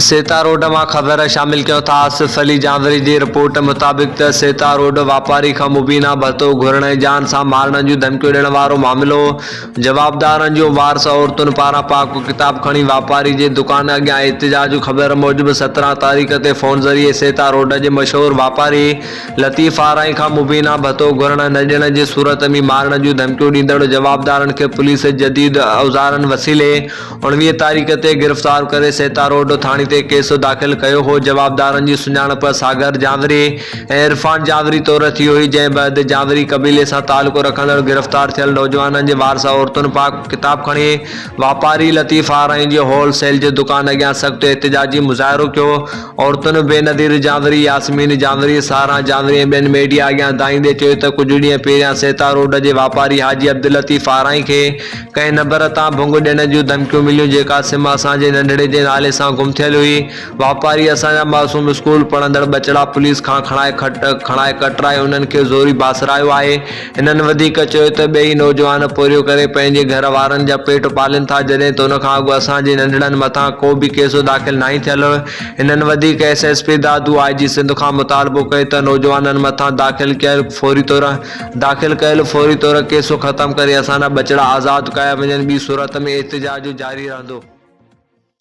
Sita road مان خبر شامل ڪيون ٿا آصف علي جانوري جي رپورٽ مطابق ته سيتا روڊ واپاري کان مبينا ڀتو گهرڻ ۽ جان سان مارڻ جون ڌمڪيون ڏيڻ وارو معاملو جوابدارن جون وارث عورتن پاران پاڪ ڪتاب کڻي واپاري جي دڪان اڳيان احتجاج خبر موجب 17 تاريخ تي فون ذريعي سيتا روڊ جي مشهور واپاري لطيف آرائين کان مبينا ڀتو گهرڻ نه ڏيڻ جي صورت ۾ مارڻ جون ڌمڪيون ڏيندڙ جوابدارن کي پوليس جديد اوزارن وسيلي 19 تاريخ تي گرفتار ڪري سيتا روڊ ٿاڻي تي ڪيس داخل ڪيو هو، جوابدارن جي سڃاڻپ ساگر جانوري ۽ عرفان جانوري طور ٿي هئي، جنهن بعد جانوري قبيلي سان تعلق رکندڙ گرفتار ٿيل نوجوانن جي وارث عورتن پاڪ ڪتاب کڻي واپاري لطيف آرائين جي هول سيل جي دڪان اڳيان سخت احتجاجي مظاهرو ڪيو، عورتن بينظير جانوري، ياسمين جانوري، ساران جانوري ۽ ٻين ميڊيا اڳيان دانهيندي چيو ته ڪجهه ڏينهن پهريان سيتا روڊ جي واپاري حاجي عبداللطيف آرائين کي ڪنهن نمبر تان ڀنگ ڏيڻ جون ڌمڪيون مليون جيڪا سم اسان جي ننڍڙي جي نالي سان گم ٿيل هئي. واپاري اسان جا معصوم اسڪول پڙهندڙ ٻچڙا پوليس کان کڻائي کٽ کڻائي ڪٽرائي انهن کي زوري باسرايو آهي. هنن وڌيڪ چيو ته ٻئي نوجوان پورهيو ڪري پنهنجي گهر وارن جا پيٽ پالين ٿا جڏهن ته ان کان اڳ اسان جي ننڍڙن مٿان ڪو به ڪيس داخل ناهي ٿيل. هنن وڌيڪ S S P Dadu I G Sindh کان مطالبو ڪيو ته نوجوانن مٿان داخل ڪيل فوري طور داخل ڪيل فوري طور ڪيس ختم ڪري اسان جا ٻچڙا آزاد ڪيا وڃن ٻي صورت ۾ احتجاج جاري رهندو.